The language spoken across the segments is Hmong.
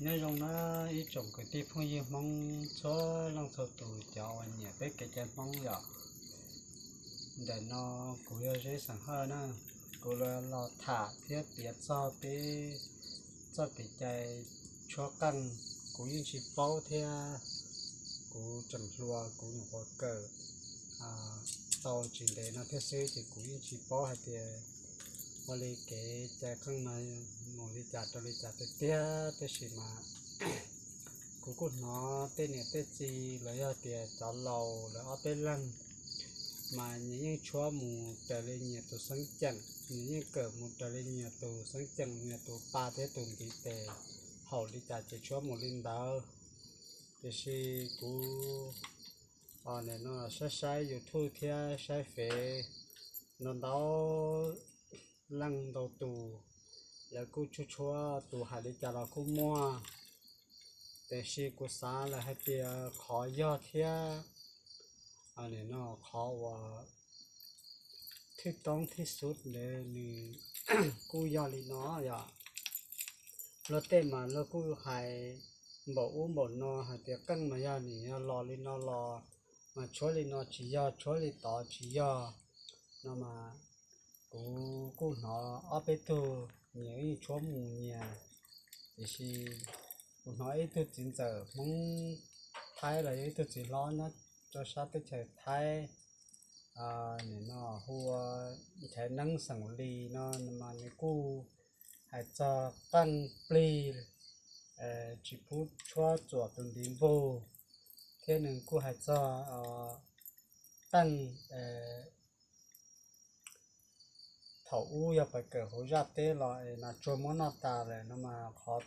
Nyob zoo na ib tsoom kwv tij phooj ywg Hmoob txhua leej txhua tus cov uas nyiam peb kev cai Hmoob yom. Ntawm no kuv yog Zeb xeem Hawj na, kuv los tham thiab piav txog peb txoj kev cai tshuab qeej. Kuv yeej tsis paub thiab, kuv tseem hluas kuv nyuam qhuav kawm tau tsis ntev no thiab xwb ces kuv yeej tsis paub hais tias ua li kev cai qeej no mus li cas rau li cas tiag tiag, tab sis mas kuv kuj hnov tej niam tej txiv los yog tias cov laus lawv ob peb leeg mas nyias yeej tshuab mus raws li nyias tus xeeb ceem, nyias yeej kawm mus raws li nyias tus xeeb ceem, nyias tus pa thiab tus ntiv tes haum li cas ces tshuab mus li ntawd. Tiam sis kuv no saib saib YouTube thiab saib fev ntau ntau leej ntau tus, lawv kuj tshuab tshuab tus hais li cas los kuj muaj. Tiam sis kuv xav lawm hais tias qhov yog thiab no qhov uas thwj toob thwj xub ntawd nws kuj yog li no yom. Luag tej mas luag kuj hais npaum ub npaum no hais tias qeej mas yog nws yog los li no los mas tshuab li no tsis yog, tshuab li tod tsis yog no mas kuv kuj hnov ob peb tug nyias yeej tshuab mus nyias. Tiam sis kuv hnov ib tug txiv ntxawm Hmoob Thaib los yog ib tug txiv hlob nyob rau sab teb chaws Thaib, nim no hu ua Nchaiv Neeb xeem Lis no mas nws kuj hais txog qeej plig tsis pub tshuab txuam tus ntiv npug, thiab nws kuj hais txog qeej thaum ub yog pais kawm hauv zaj teb los es nas tsuag muab noj tas lawm no mas qhov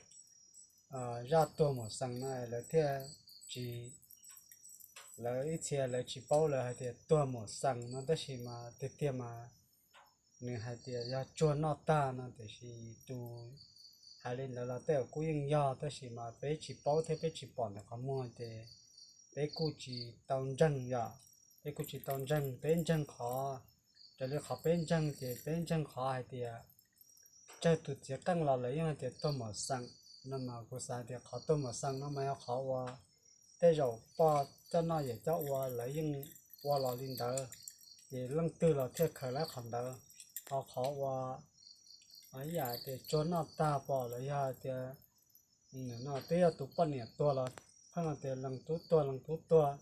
zaj tuag mum xees no lawv thiaj tsis, lawv ib txhia lawv tsis paub lawv hais tias tuag mum xees no tab sis mas tiag tiag mas nws hais tias yog tsuag noj tag no tiam sis tus hais li ntawd los tej zaum kuj yeej yog tab sis mas peb tsis paub thiab peb tsis pom ntawm qhov muag ces peb kuj tsis tau ntseeg yom. Peb kuj tsis tau ntseeg, peb ntseeg qhov, raws li qhov peb ntseeg ces peb ntseeg qhov hais tias tsawg tus txiv qeej los lawv yeej hais tias tuag mum xees no mas kuv xav tias qhov tuag mum xees no mas yog qhov uas tej zaum poj coj noj yawm coj ua lawv yeej ua los li ntawd, ces leej twg los thiaj khaws lawv qhov ntawd. Ho qhov ua ib yam tias tsuag noj tag pom los yog tias no twb yog tus poj niam tuag los pheej tias leej tub tuag leej tub tuag,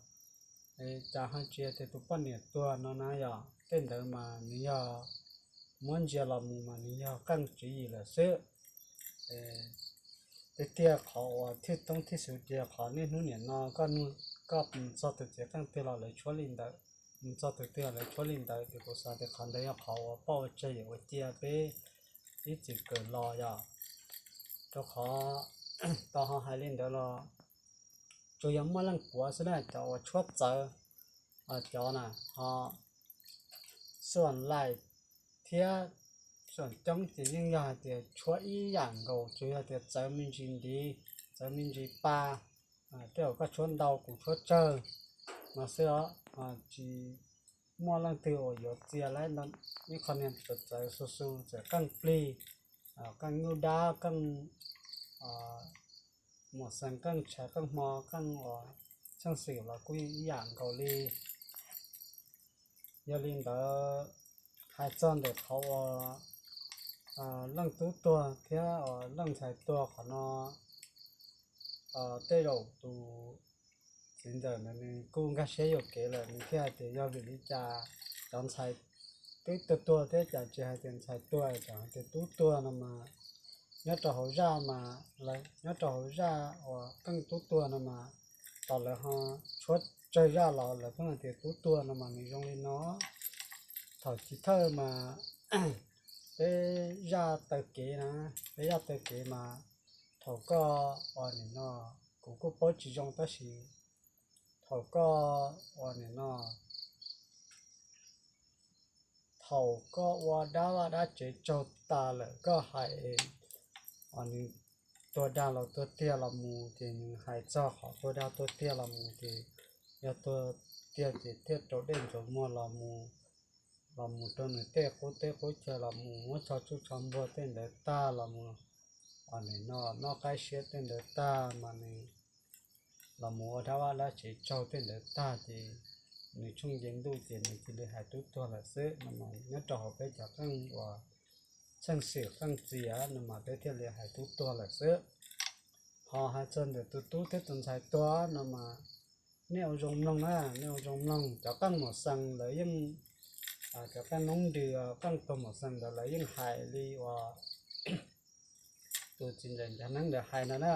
cas ho tsis tias tus poj niam tuag no na yom. Tej ntawd mas nws yog muab ntsia los mus mas nws yog qeej tswv yim lawm xwb. Tiag tiag qhov uas thwj toob thwj xub tias qhov niaj hnub nim no koj mus txog tus txiv qeej twg los lawv tshuab li ntawd, mus txog tus twg los lawv tshuab li ntawd ces kuv xav tias qhov ntawd yog qhov uas poj ua tsawg yawm ua cia peb ib txwm kawm los yom. Rau qhov tau ho hais li ntawd los tsuas yog muaj leej puav xwb na cov uas tshuab txawv, cov na ho xuam laim thiab xuam coob ces yeej yog hais tias tshuab ib yam nkaus, tsuas yog tias txawv me ntsis ntiv, txawv me ntsis pa, tej zaum koj tshuab ntau kuv tshuab tsawg no xwb os. Tsis muaj leej twg uas yuav txia lawm ib qho niag txawv txawv xu xu, txawm qeej plig, qeej nyuj dab, qeej mum xees, qeej tshais, qeej hmo, qeej uas xeej xwm los kuj ib yam nkaus li. Yog li ntawd hais txog ntawm qhov uas leej tub tuag thiab leej ntxhais tuag qhov no, tej zaum tus txiv ntxawm ntawd nws kuj nkag siab yuam kev lawm nws thiaj hais tias yog vim li cas cov ntxhais twb tuag tuag thiab cas tsis hais tias ntxhais tuag, tseem hais tias tub tuag no mas nyob rau hauv zaj mas, nyob rau hauv zaj uas qeej tub tuag no mas tos lawv ho tshuab tsawg zaj los lawv pheej hais tias tub tuag no mas nws zoo li no. Thaum chiv thawj mas peb zaj taw kev na, peb zaj taw kev mas thaum koj ua nim no, kuv kuj paub tsis zoo tab sis thaum koj ua nim no, thaum koj ua dab vaj dab tsev tsaug tas lawm koj hais nws tuag dag los tuag tiag los mus ces nws hais txog qhov tuag dag tuag tiag los mus ces yog tuag tiag ces thiaj rau dej ntsuav muag los mus, los mus rau nws tej qub teb qub chaw los mus muab tsho tsuj tsho npuag tej ntawd tag los mus nim no noj qaib siab tej ntawd tag mas nws los mus ua dab vaj dab tsev tsaug tej ntawd tag ces nws tshooj nce ntuj ces nws cia li hais tub tuag lawm xwb no mas nyob rau hauv peb cov qeej uas txheej xwm qeej txias no mas peb thiaj li hais tub tuag lawm xwb. Ho hais txog ntawm tus tub thiab tus ntxhais tuag no mas nej ua zoo mloog na, nej ua zoo mloog cov qeej mom xees lawv yeej, cov qeej noob nrws qeej tuag mom xees ntawd lawv yeej hais li uas tus txiv ntxawm Ncas Neeb ntawd hais no na.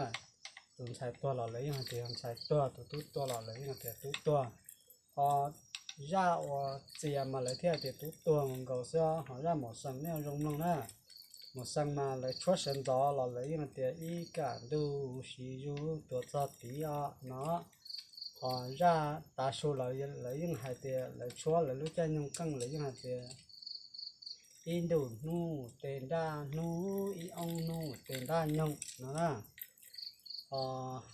Tus ntxhais tuag los lawv yeej hais tias yog ntxhais tuag, tus tub tuag los lawv yeej hais tias tub tuag. Ho zaj uas txias mas lawv thiaj hais tias tub tuag nkaus xwb. Ho zaj mom xees nej ua zoo mloog na, mom xees mas lawv tshuab sawv ntxov los lawv yeej hais tias ib kam ntug siv zug tuav txog tid os no. Ho zaj tav su lawv yeej hais tias lawv tshuab lawv lub caij nyoog qeej lawv yeej hais tias ib ntus hnub tes nraj hnub, ib oob hnub tes nraj nyoog no na. Ho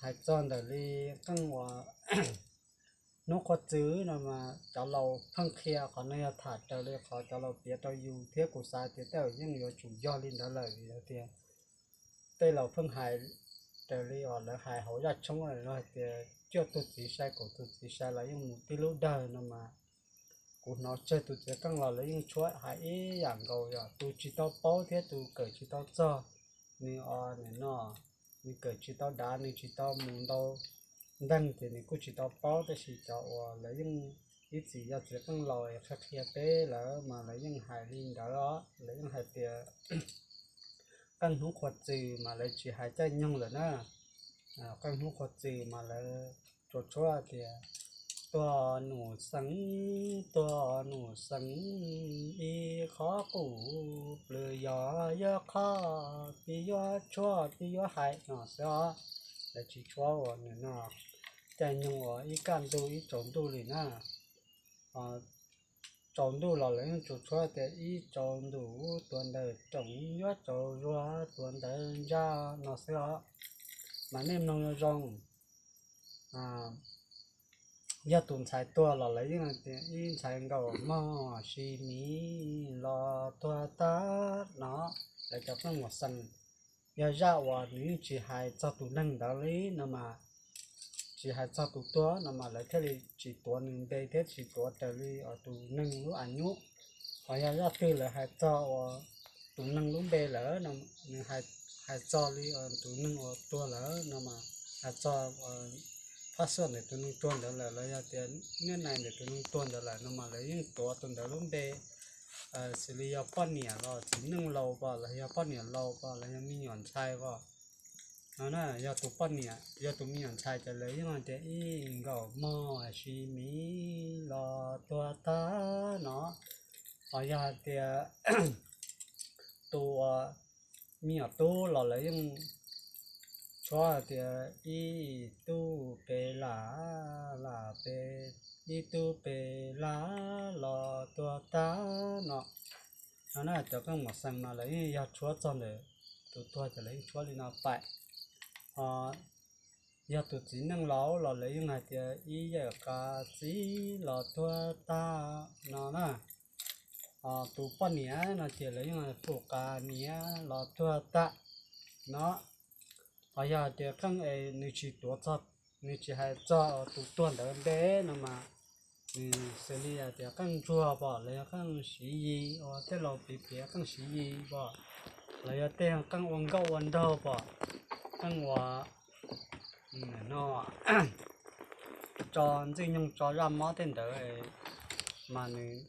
hais txog ntawm li qeej uas hnub qhuav txwm no mas cov laus pheej qhia, qhov no yog tham raws li qhov cov laus piav rau yus thiab kuv xav tias tej zaum yeej yuav tsum yog li ntawd lawm vim hais tias tej laus pheej hais raws li uas lawv hais hauv zaj tshoob hais tias cuaj tug txiv sai kaum tus txiv sai los yeej mus tib lub dawg no mas kuv hnov tsawg tus txiv qeej los lawv yeej tshuab hais ib yam nkaus yom, tus tsis tau paub thiab tus kawm tsis tau txog, nws os nim no nws kawm tsis tau dav, nws tsis tau mus ntau nteeg ces nws kuj tsis tau paub, tab sis cov uas lawv yeej ib txwm yog txiv qeej laus es qhia qhia peb lawm mas lawv yeej hais li ntawd os, lawv yeej hais tias qeej hnub qhuav txwm mas lawv tsis hais caij nyoog lawm na. Qeej hnub qhuav txwm mas lawv tsuas tshuab tias tuag num xeev, tuag num xeev, ib qhov qus plws yog yog qhov pib yuav tshuab pib yuav hais no xwb os. Lawv tsis tshuab uas nim no caij nyoog uas ib kaj ntug ib tsaus ntuj li na. Tsaus ntuj los lawv yeej tsuas tshuab tias ib tsaus ntuj tuav ntawm rooj yuav tsaus zuag tuav ntawm ntsa no xwb os. Mas nej mloog zoo zoo, yog tus ntxhais tuag los lawv yeej tias ib ntxhais nkaum mog sis miv los tuag tag no. Lawv cov pheej mus xees, yog zaj uas nws yeej tsis hais txog tus neeg ntawd li no mas, tsis hais txog tus tuag no mas lawv thiaj li tsis tuav nws npe thiab tsis tuav raws li tus neeg lub a nyuj. Ho yog zaj twg lawv hais txog uas tus neeg lub npe lawm, nws hais txog li tus neeg uas tuag lawm no mas, hais txog phab xuaj ntawm tus neeg tuag ntawd lawm los yog tias niaj hnub ntawm tus neeg tuag ntawd lawm no mas lawv yeej tuav tus ntawd lub npe, xws li yog poj niam los txiv neej laus pom los yog poj niam laus pom los yog me nyuam ntxhais pom no na. Yog tus poj niam, yog tus me nyuam ntxhais ces lawv yeej hais tias ib nkaum mog sis miv los tuag tag no. Ho yog hais tias tus me nyuam tub los lawv yeej tshuab hais tias ib tug pes lam lam pes, ib tug pes lam los tuag tag no. No na, cov qeej mom xees mas lawv yeej yog tshuab txog ntawm tus tuag ces lawv yeej tshuab li no paim. Ho yog tus txiv neej laus los lawv yeej hais tias ib yawm qas txiv los tuag tag no na. Ho tus poj niam no ces lawv yeej hais tus qas niam los tuag tag no. Ho yog hais tias qeej es nws tsis tuav txog, nws tsis hais txog tus tuag ntawd npe no mas, nws xws li hais tias qeej ntsuag pom los yog qeej siv yi uas tej laus piav piav qeej siv yi pom, los yog tej qeej ua nkauj ua nraug pom, qeej uas no tso ntxwj nyoog tso zaj mob tej ntawd, mas nws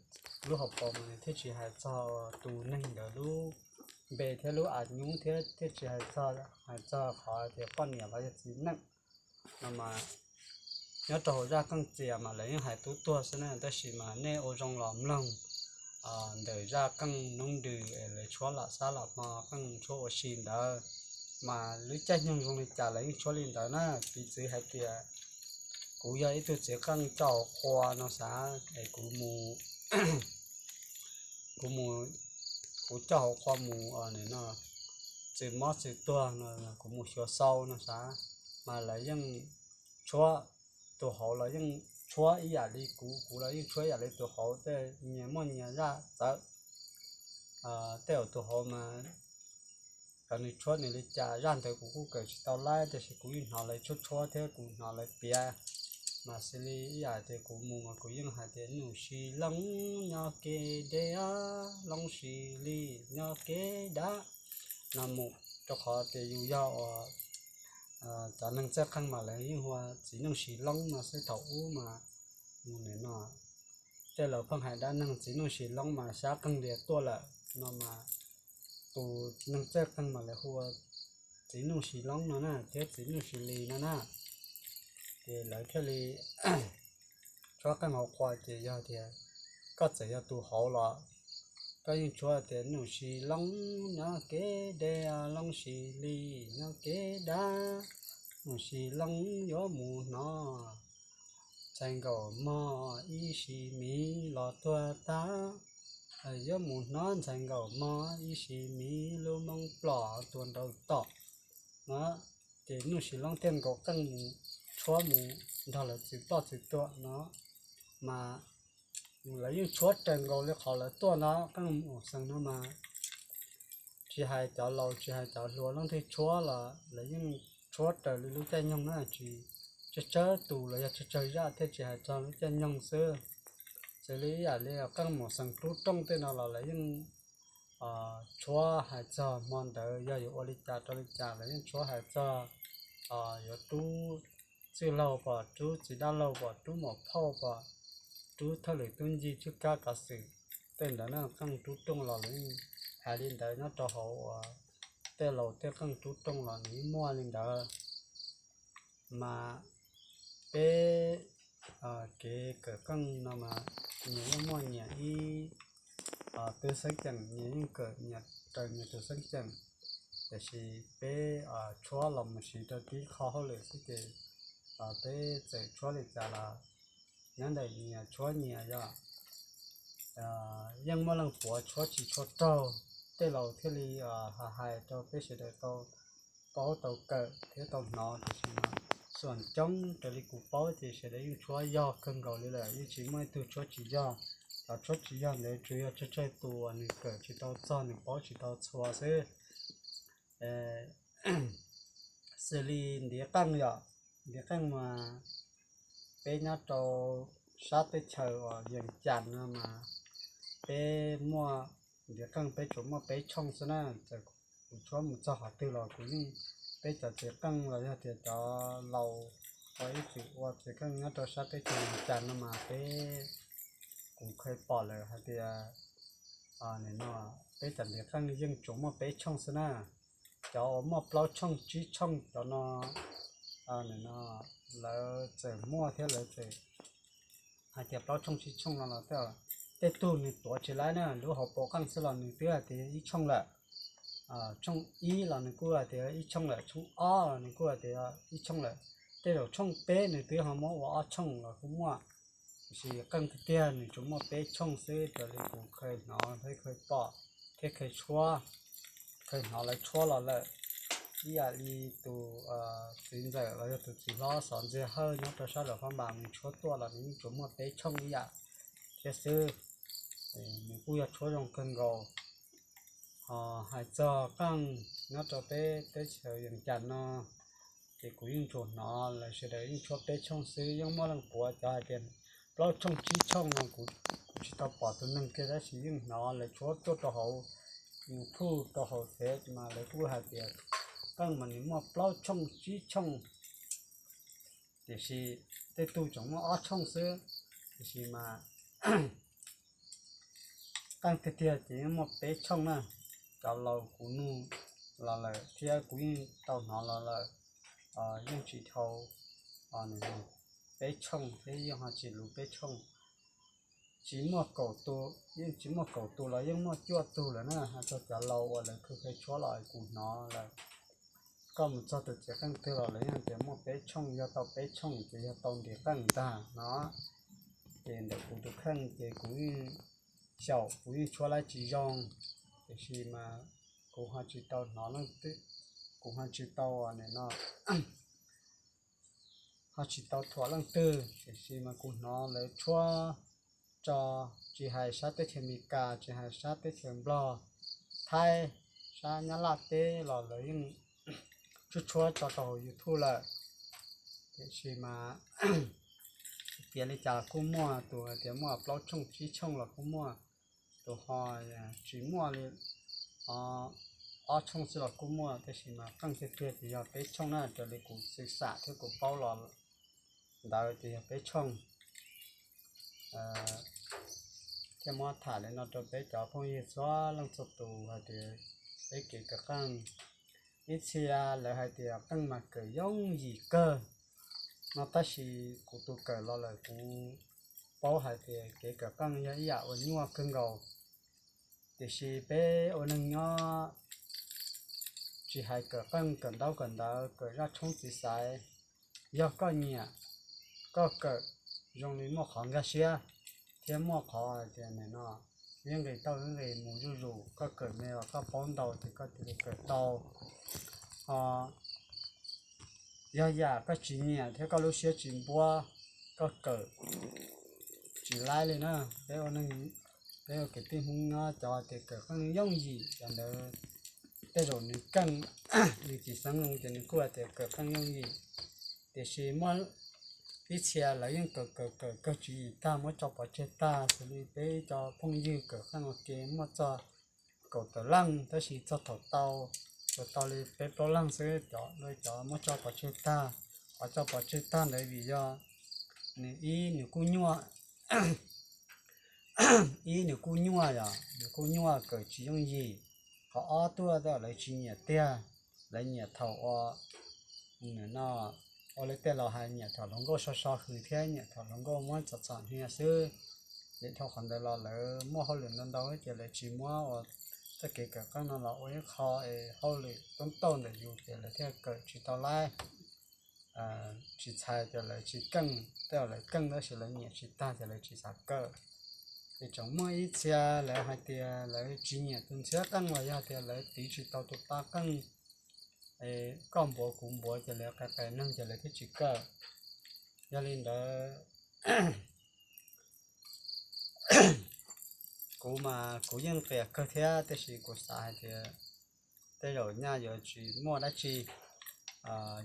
lub hauv paus mas nws thiaj tsis hais txog tus neeg ntawd lub npe thiab lub a nyuj thiab thiaj tsis hais txog, hais txog qhov tias poj niam los yog txiv neej no mas, nyob rau hauv zaj qeej txias mas lawv yeej hais tub tuag xwb na, tab sis mas nej ua zoo los mloog ntawm zaj qeej noob nrws es lawv tshuab lam sab lam hmo qeej tshuab ua si ntawd, mas lub caij nyoog zoo li cas lawv yeej tshuab li ntawd na. Piv txwv hais tias kuv yog ib tug txiv qeej coj hauv qhua no xav es kuv mus, kuv mus, kuv coj hauv qhua mus no, txwm mob txwm tuag no kuv mus xyuas xau no xav, mas lawv yeej tshuab, tus hauv los yeej tshuab ib yam li kuv, kuv los yeej tshuab ib yam li tus hauv, tej nyias muaj nyias zaj txawv. Tej zaum tus hauv mas Cov nws tshuab nws li cas zaj ntawd kuv kuj kawm tsis tau laib, tiam sis kuv yeej hnov lawv tshuab tshuab thiab kuv hnov lawv piav. Mas xws li ib yam tias kuv mus mas kuv yeej hais tias num sis loob nyob kev deb, loob sis li nyob kev dav no mus, rau qhov tias yus yog uas cov neeg txawj qeej mas lawv yeej hu ua txiv num sis loob no xwb. Thaum ub mas mus nim no tej laus pheej hais dab neeg txiv num sis loob mas xyab qeej lias tuaj lawm no mas tus neeg txawj qeej mas lawv hu ua txiv num sis loob no na thiab txiv num sis li no na. Ces lawv thiaj li tshuab qeej hauv qhua ces yog tias koj txawm yog tus hauv los koj yeej tshuab tias num sis loob nyob kev deb, loob sis li nyob kev dav, num sis loob yuav mus hnov ntxhais nkaum mog ib sim miv los tuag tag, yuav mus hnov ntxhais nkaum mog ib sim miv lub moob plom tuag nraum tom no. Ces num sis loob thiaj nkaus qeej mus tshuab mus nrog lawv txwv ploj txwv tuag no mas lawv yeej tshuab raws nkaus li qhov lawv tuaj no. Qeej mus xees no mas tsis hais cov laus tsis hais cov hluas leej twg tshuab los lawv yeej tshuab raws li lub caij nyoog na, tsis tsawg tsawg tus los yog tsawg tsawg zaj thiab tsis hais txog lub caij nyoog xwb. Xws li ib yam li qeej mus xees rub rooj tej no los lawv yeej tshuab hais txog hmo ntawd yog yuav ua li cas rau li cas, lawv yeej tshuab hais txog yuav rub txwj laug pom rub txiv dab laug pom rub muam phauj pom rub thawj lwm tub ncig tswj kab kav xwm tej ntawd na. Qeej rub rooj los lawv yeej hais li ntawd nyob rau hauv uas tej laus tej qeej rub rooj los nws yeej muaj li ntawd. Mas peb kev kawm qeej no mas nyias yeej muaj nyias ib tug xeeb ceem, nyias yeej kawm nyias raws nyias tus xeeb ceem. Tiam sis peb tshuab los mus siv rau tib qho hauj lwm xwb ces peb txawm tshuab li cas los nyob ntawm nyias tshuab nyias yog yeej muaj leej puav tshuab tsis tshua raug, tej laus thiaj li hais rau peb sawv daws tau paub tau kawm thiab tau hnov. Tiam sis mas xuam coob raws li kuv paub ces sawv daws yeej tshuab yog kawg nkaus li lawm, yeej tsis muaj ib tug tshuab tsis yog. Cov tshuab tsis yog ntawd tsuas yog tsawg tsawg tus uas nws kawm tsis tau txog nws paub tsis tau txhua xwb. Xws li ntiv qeej yom, ntiv qeej mas peb nyob rau sab teb chaws uas Yees Cas no mas peb muaj ntiv qeej peb tsuas muaj peb tshooj xwb na. Txawm kuv tshuab mus txog qhov twg los kuv yeej, peb cov txiv qeej los yog tias cov laus uas ib txwm ua txiv qeej nyob rau sab teb chaws Yees Cas no mas peb, kuv kheev pom lawm hais tias nim no peb cov ntiv qeej yeej tsuas muaj peb tshooj xwb na. Cov uas muaj plaub tshooj tsib tshooj cov no, nim no lawv txawm muaj thiab lawv txawm hais tias plaub tshooj tsib tshooj no los tej tug nws tuav tsis laib na, lub hauv paus qeej xwb los nws twb hais tias ib tshooj lawm. Tshooj ib los nws kuj hais tias ib tshooj lawm, tshooj ob los nws kuj hais tias ib tshooj lawm. Tej zaum tshooj peb nws twb ho muab ua ob tshooj los kuj muaj. Tiam sis qeej tiag tiag nws tsuas muaj peb tshooj xwb raws li kuv kheev hnov thiab kheev pom thiab kheev tshuab, kheev hnov lawv tshuab los lawm. Ib yam li tus txiv ntxawm los yog tus txiv hlob xov ntxiag hawj nyob rau sab Luam Phab Npas nws tshuab tuaj los nws yeej tsuas muaj peb tshooj ib yam thiab xwb. Nws kuj yog tshuab zoo kawg nkaus. Hais txog qeej nyob rau peb teb chaws Yees Cas no, ces kuv yeej tsuas hnov lawv sawv daws yeej tshuab peb tshooj xwb, yeej muaj leej puav cov hais tias plaub tshooj tsib tshooj no kuv, kuv tsis tau pom tus neeg kiag tab sis yeej hnov lawv tshuab tuaj rau hauv YouTube rau hauv Face mas lawv kuj hais tias qeej mas nws muaj plaub tshooj tsib tshooj, tiam sis tej tug tseem muaj ob tshooj xwb. Tiam sis mas qeej tiag tiag ces yeej muaj peb tshooj na. Cov laus kuv nug los lawm thiab kuv yeej tau hnov los lawm, yeej tsis dhau peb tshooj thiab yeej ho tsis luv peb tshooj. Tsis muaj kaum tus, yeej tsis muaj kaum tus los yeej muaj cuaj tug lawm na, hais txog cov laus uas lawv kheev kheev tshuab los kuv hnov lawm. Koj mus txog tus txiv qeej twg los lawv yeej hais tias muaj peb tshooj, yog tau peb tshooj ces yog tau ntiv qeej ntag no. Ces ntawm kuv tus kheej ces kuv yeej, xyaum kuv yeej tshuab laib tsis zoo, tiam sis mas kuv ho tsis tau hnov leej twg, kuv ho tsis tau nim no ho tsis tau thuam leej twg, tiam sis mas kuv hnov lawv tshuab tso, tsis hais sab teb chaws Amelikas, tsis hais sab teb chaws Nplog, Thaib, dab Nyab Laj teb los lawv yeej tshuab tshuab tso rau hauv YouTube lawm. Tiam sis mas piav li cas kuj muaj tus hais tias muaj plaub tshooj tsib tshooj los kuj muaj, tus ho tsis muaj li ob tshooj xwb los kuj muaj, tab sis mas qeej tiag tiag ces yog peb tshooj na, raws li kuv xwm xam thiab kuv paub los ntawd ces yog peb tshooj. Thiaj muab tham li no rau peb cov phooj ywg txhua leej txhua tus hais tias peb kev kawm qeej, ib txhia lawv hais tias qeej mas kawm yooj yim kawg no, tab sis kuv tus kawm los lawm kuv paub hais tias kev kawm qeej yog ib yam uas nyuaj kawg nkaus. Tiam sis peb ua neeg nyob tsis hais kawm qeej kawm ntaub kawm ntawv kawm zaj tshoob txiv xaiv, yog koj nyiam, koj kawm zoo li muaj qhov nkag siab thiab muaj qhov hais tias nim no ib nqis tau ib nqis mus zuj zus, koj kawm me los koj paub ntau ces koj thiaj li kawm tau. Ho yog yam koj tsis nyiam thiab koj lub siab tsis npuab, koj kawm tsis laib li na. Peb ua neeg, peb ua kwv tij Hmoob nyob cov tias kawm qeej yooj yim cov ntawd tej zaum nws keej, nws tsis xeeb loo ces nws kuj hais tias kawm qeej yooj yim. Tiam sis muaj ib txhia lawv yeej kawm kawm kawm kawg tswv yim tag muab tso pov tseg tag, xws li peb cov phooj ywg kawm qeej ua ke muaj txog kaum tawm leej, tab sis txog thaum tau, tau li peb plaub leej xwb cov, cov muab tso pov tseg tag. Qhov tso pov tseg tag ntawd vim yog nws ib nws kuj nyuaj, ib nws kuj nyuaj yom, nws kuj nyuaj kawm tsis yooj yim. Qhov ob tuaj tej lawv tsis nyiam tiag, lawv nyiam thaum ua no, ua li tej laus hais nyiam thaum hluas nkauj so so hws thiab nyiam thaum hluas nkauj muab txom txom hnia xwb. Ces dhau qhov ntawd los lawv muaj hauj lwm ntau ntau ces lawv tsis muab ua txoj kev kawm qeej no los ua ib qho es hauj lwm toob tauj ntawm yus ces lawv thiaj kawm tsis tau laib. Tsis txhais tias lawv tsis keej, tej zaum lawv keej tab sis lawv nyiam tsis tag ces lawv tsis xav kawm. Ces tseem muaj ib txhia lawv hais tias lawv tsis nyiam tus ntxhiab qeej los yog tias lawv tiv tsis tau tus qab qeej, koj npuav kuv npuav ces lawv qias qias neeg ces lawv thiaj tsis kawm. Yog li ntawd, kuv mas kuv yeej qias kawg thiab, tab sis kuv xav hais tias tej zaum nyaj yuav tsis muaj dab tsi.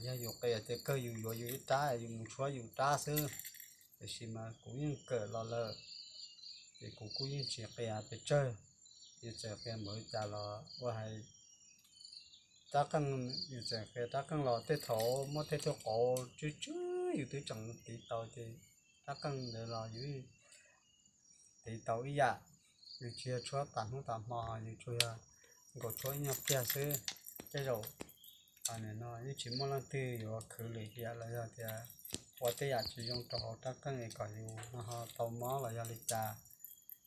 Yog yus qias tias kawg yus yuav yus ib rab, yus mus tshuab yus rab xwb. Tiam sis mas kuv yeej kawm los lawm, ces kuv kuj yeej tsis qias pes tsawg. Yus txawm qias npaum li cas los ua hais rab qeej, yus txawm qias rab qeej los tej thaum muaj tej tug qauv tsw tsw yus twb tseem tiv tau ces rab qeej ntawd los yus tiv tau ib yam. Yus tsis yog tshuab tas hnub tas hmo, yus tsuas yog nkaus tshuab ib nyuag pliag xwb. Tej zaum no yeej tsis muaj leej twg yuav khwv lwm hiam los yog tias ua tej yam tsis zoo rau hauv rab qeej es kom yus no ho tau mob los yog li cas.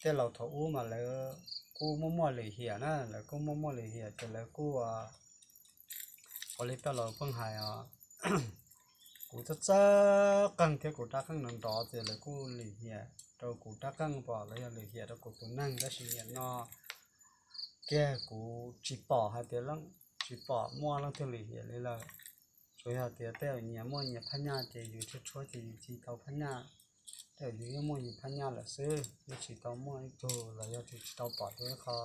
Tej laus thaum ub mas lawv kuj muaj muaj lwm hiam na, lawv kuj muaj muaj lwm hiam ces lawv kuj ua li tej laus pheej hais os, kuv txawj txawj qeej thiab kuv rab qeej nrov nrov ces lawv kuj lim hiam rau kuv rab qeej pom los yog lim hiam rau kuv tus neeg, tab sis nim no kiag kuv tsis pom hais tias, tsis pom muaj leej twg lim hiam li lawm. Tsuas yog tias tej zaum nyias muaj nyias phab nyaj ces yus tshuab tshuab ces yus ci tau phab nyaj, tej zaum yus yeej muaj yus phab nyaj lawm xwb, yeej tsis tau muaj ib tug los yog tsis tau pom tau ib qho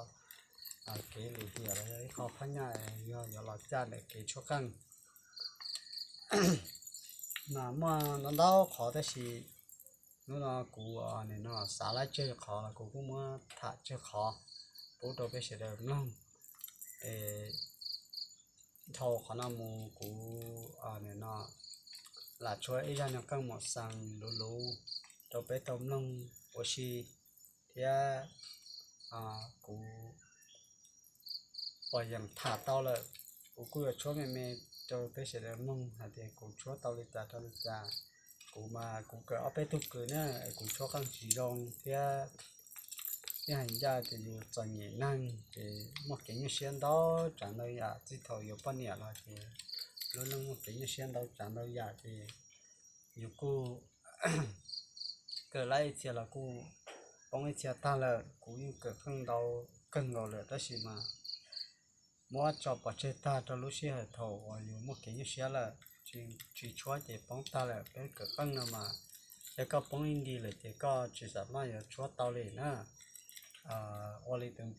kev lim hiam los yog ib qho phab nyaj yog yuav los caj ntawm kev tshuab qeej. Mas muaj ntau ntau qhov tab sis hnub no kuv nim no xav laib tsawg qhov los kuv kuj muab tham tsawg qhov pub rau peb sawv daws mloog. Es dhau qhov no mus kuv nim no lam tshuab ib zaj nyuag qeej mom xees luv luv rau peb tau mloog ua si, thiab kuv pom yeem tham tau lawm, kuv kuj yuav tshuab me me rau peb sawv daws mloog hais tias kuv tshuab tau li cas rau li cas. Kuv mas kuv kawm ob peb tug kws na, kuv tshuab qeej tsis zoo thiab yeej hais ncaj tias yus txom nyem neeg ces muaj kev nyuaj siab ntau tsav ntau yam, txij thaum yuav poj niam los ces lub neej muaj kev nyuaj siab ntau tsav ntau yam ces yus kuj kawm laib ib txhia los kuj poob ib txhia tag lawm. Kuv yeej kawm qeej ntau kawg nkaus lawm tab sis mas muab tso pov tseg tag rau lub sij hawm thaum uas yus muaj kev nyuaj siab lawm, tsis tshuab ces poob tag lawm. Peb kawm qeej no mas yog koj poob ib nti lawm ces koj tsis xam maj yuav tshuab tau li na. Ua li tus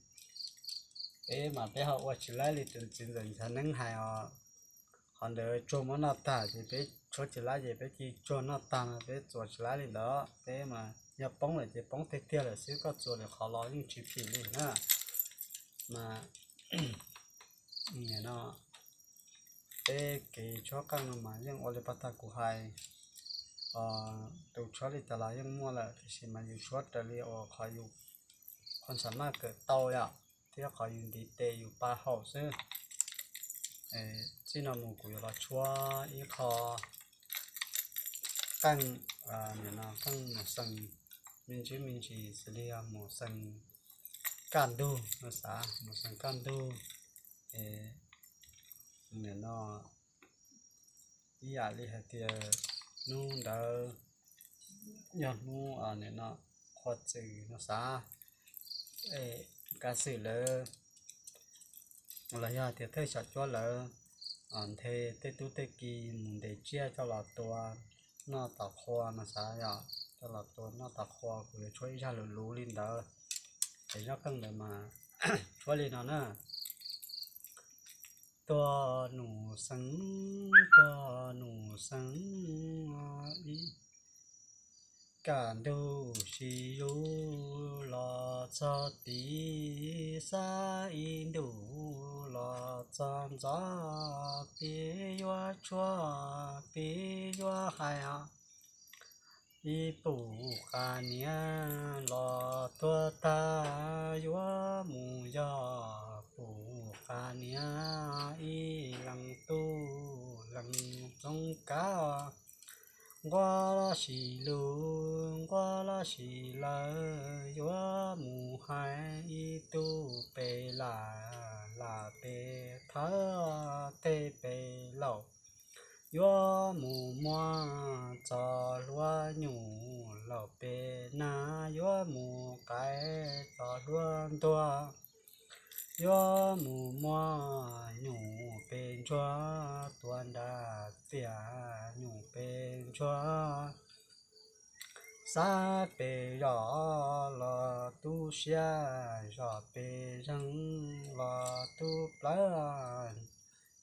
Peb mas peb ho ua tsis laib li tus txiv ntxawm Nchaiv Neeb hais os. Qhov ntawd tsuag muab noj tag ces peb tshuab tsis laib ces peb cia tsuag noj tag no, peb txuas tsis laib li ntawd. Peb mas yog poob lawm ces poob tiag tiag lawm xwb, koj txuas lwm qhov los yeej tsis phim li na. Mas no, peb kev tshuab qeej no mas yeej ua li pag tag kuv hais, tus tshuab li cas los yeej muaj lawm, tiam sis mas yus tshuab raws li uas qhov yus qhov xam maj kawm tau yom, thiab qhov yus ntiv tes yus pa haum xwb. Txij no mus kuv yuav los tshuab ib qho qeej, nim no qeej mus xees me ntsis me ntsis xws li yog mus xees kaj ntug no, xav mus xees kaj ntug. Nim no ib yam li hais tias hnub ntawd yog hnub nim no qhua txws no xav, kav xwm lawv los yog tias thawj xyom cuab lawv nthe tej tub tej ki mus ntes tsiaj coj los tua noj tom qhua no xav yom, coj los tua noj tom qhua, kuv yuav tshuab ib zaj luv luv li ntawd. Ces zaj qeej ntawd mas tshuab li no na. Tuag num xeev, tuag num xeev, ib kaj ntug si yus los txog tid, xab ib ntus los txog ntxov, peb yuav tshuab peb yuav hais os. Ib pum qas niam los tuag tag, yuav mus yog pum qas niam, ib leeg tub leeg zoo kav. Nquag los sis lug, nquag los sis lawm, yuav mus hais ib tug pem lam, lam pem thawj, tej pem laum. Yuav mus muab txoj hlua nyuj laum pem nag, yuav mus qaiv txoj hlua ntuag. Yuav mus muab nyuj pem ntsuag, tua nra tias nyuj pem ntsuag. Xab pem zos los tu siab, zos pem zeeg los tu plawv.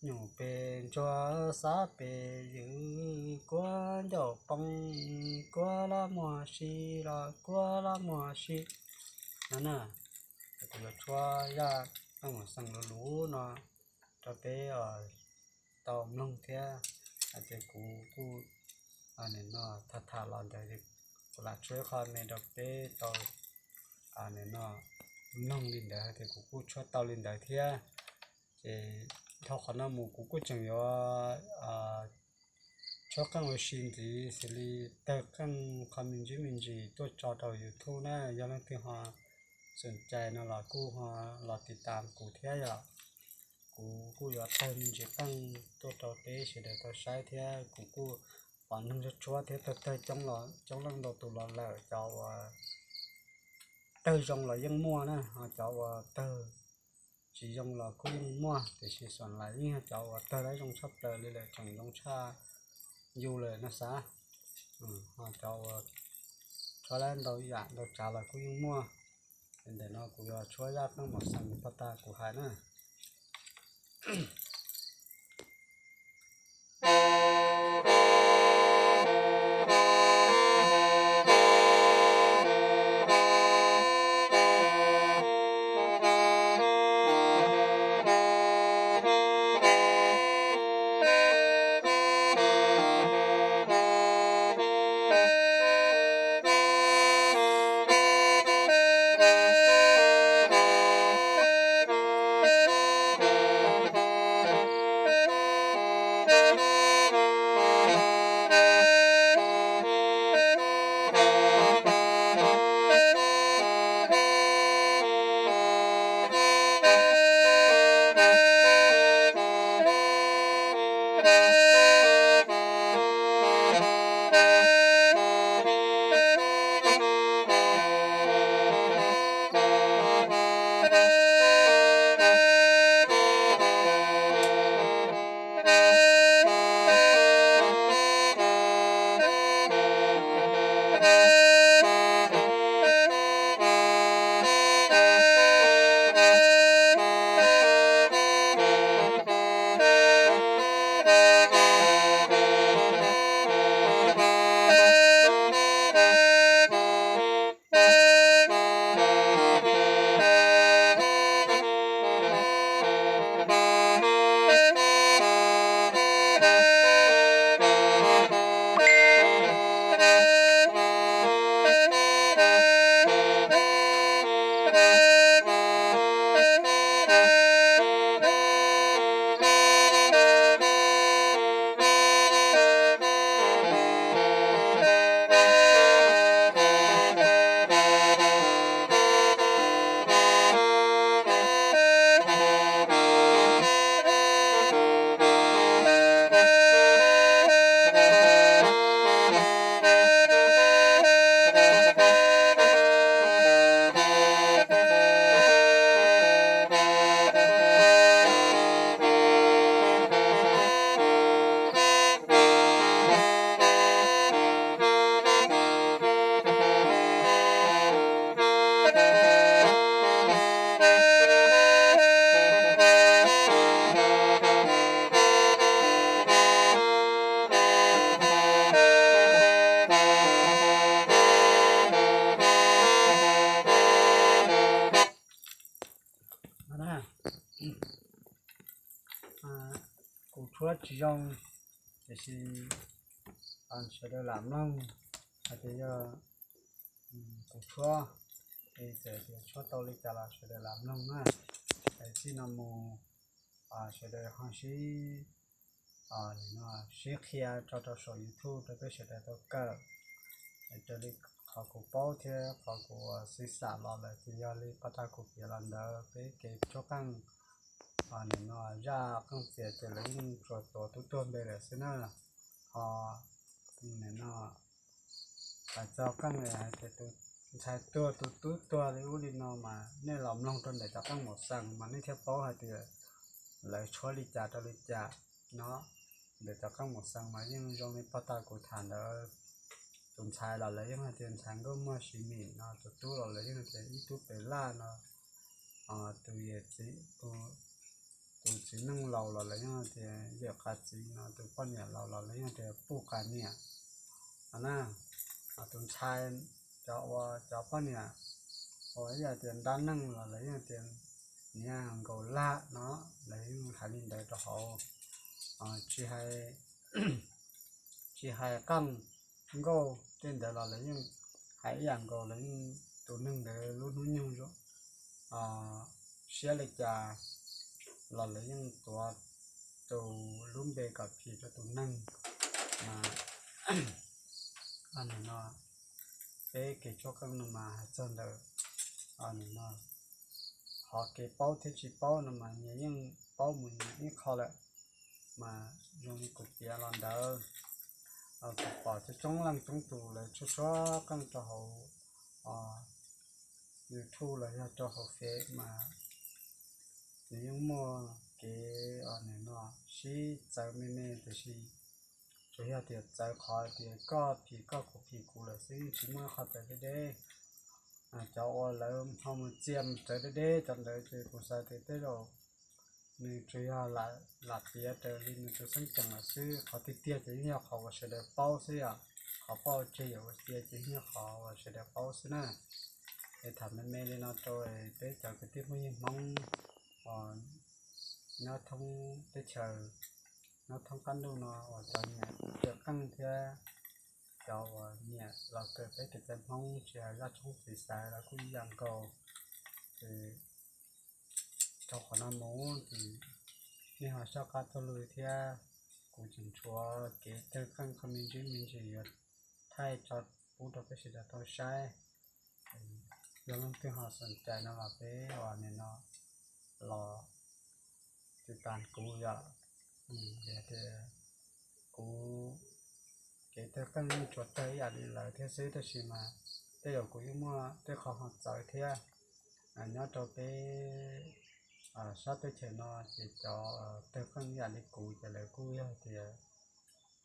Nyuj pem ntsuag xab pem ywm, kuab ncauj poob, kuab los muag si los kuab los muag si. No na, kuv yuav tshuab zaj qeej mus xeem luv luv no rau peb tau mloog thiab, hais tias kuv kuj nim no tham tham los ntawd, kuv lam tshuab ib qho me rau peb tau nim no mloog li ntawd, hais tias kuv kuj tshuab tau li ntawd thiab. Ces dhau qhov no mus kuv kuj tseem yuav tshuab qeej ua si ntxiv xws li tawg qeej qhov me ntsis me ntsis tuaj tso rau YouTube na, yog leej twg ho xom cai no los kuj ho los tiv tam kuv thiab yom. Kuv kuj yuav tawg me ntsis qeej tuaj rau peb sawv daws tau saib thiab, kuv kuj pom neeg tshuab tshuab thiab tawg tawg coob los coob leej ntau tus los lawm, cov uas tawg zoo los yeej muaj na, ho cov uas tawg tsis zoo los kuj yeej muaj, tiam sis xam las yeej yog cov uas tawg lawm zoo tshaj plaws li lawm, tseem zoo tshaj yus lawm no xav. Ho cov uas tshuab lawm ntau yam ntau tsav los kuj yeej muaj. Ntawm no kuv yuav tshuab zaj qeej mus xeem pag tag kuv hais na. zoo, tiam sis sawv daws lam mloog hais tias yog kuv tshuab, es txawm tias tshuab tau li cas los sawv daws lam mloog na. Es txij no mus sawv daws ho sib, sib qhia tso rau saum YouTube rau peb sawv daws tau kawm. Raws li qhov kuv paub thiab qhov kuv xwv xam los lawm ces yog li paj tag kuv piav los ntawd, peb kev tshuab qeej nim no zaj qeej txias ces lawv yeej tsuas tuav tub tuag npe lawm xwb na. Ho nim no hais txog qeej hais tias tus ntxhais tuag tus tub tuag li ub li no mas nej los mloog rau ntawm cov qeej maum xees mas nej thiaj paub hais tias lawv tshuab li cas rau li cas no. Ntawm cov qeej maum xees mas yeej zoo li paj tag kuv tham ntawd, tus ntxhais los lawv yeej hais tias ntxhais nkauj muag sis mim no, tus tub los lawv yeej hais tias ib tub pem laj no, tus yawm txiv, tus txiv neej laus los lawv yeej hais tias yawm qas txiv no, tus poj niam laus los lawv yeej hais tias puj qas niam no na. Tus ntxhais, cov ua cov poj niam uas ib yam tias nrab neej los lawv yeej hais tias niag nkaus laj no, lawv yeej hais li ntawd rau hauv. Tsis hais, tsis hais qeej nkauj tej ntawd los lawv yeej hais ib yam nkaus, lawv yeej, tus neeg ntawd lub hnub nyoog siab li cas los lawv yeej tuav tus lub npe kom phim rau tus neeg. Mas nim no peb kev tshuab qeej no mas hais txog ntawm nim no qhov kev paub thiab tsis paub no mas nyias yeej paub mus nyias ib qho lawm. Mas zoo li kuv piav los ntawd, kuv pom coob coob leej coob tus lawv tshuab tshuab qeej rau hauv YouTube los yog rau hauv Face mas nws yeej muaj kev nim no sib txawv me me, tiam sis tsuas yog tias txawv qhov tias koj phim koj, kuv phim kuv lawm xwb, yeej tsis muaj qhov txawv deb deb. Cov uas lawv ho mus txia txawv deb deb cov ntawd ces kuv xav tias tej zaum nws tsuas yog lam piav raws li nws tus xeeb ceem lawm xwb. Qhov tiag tiag ces yeej yog qhov uas sawv daws paub xwb yom. Qhov pauj tseg yam ua cia ces yeej yog qhov uas sawv daws paub xwb na. Es tham me me li no rau peb cov kwv tij phooj ywg Hmoob nyob thoob teb chaws, nyob thoob qab ntuj no uas cov nyiam kawm qeej thiab cov uas nyiam los kawm peb kev cai Hmoob tsis hais zaj tshoob txiv xaiv los kuj ib yam nkaus. Ces rau qhov no mus ces nej ho soj qab tuaj lug thiab, kuv tseem tshuav kev tawg qeej qhov me ntsis me ntsis yuav thaij tso pub rau peb sawv daws tau saib. Yog leej twg ho xoom cai no los peb uas nim no los tiv tas kuv yom. Vim tias kuv kev tawg qeej yeej tsuas tawg ib yam li lawv thiab xwb, tab sis mas tej zaum kuv yeej muaj tej qho ho txawv thiab. Nyob rau peb sab teb chaws no ces cov tawg qeej ib yam li kuv ces lawv kuj yog tias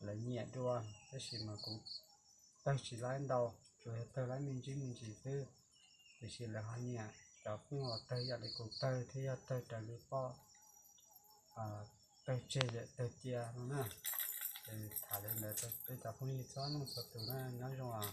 lawv nyiam dua, tab sis mas kuv tawg tsis laib ntau, tsuas yog tawg laib me ntsis me ntsis xwb. Tiam sis lawv ho nyiam cov qeej uas tawg ib yam li kuv tawg thiab yog tawg raws li poj tawg tseg yam tawg cia no na. Ces tham li ntawd rau peb cov phooj ywg txhua leej txhua tus na, nyob zoo os.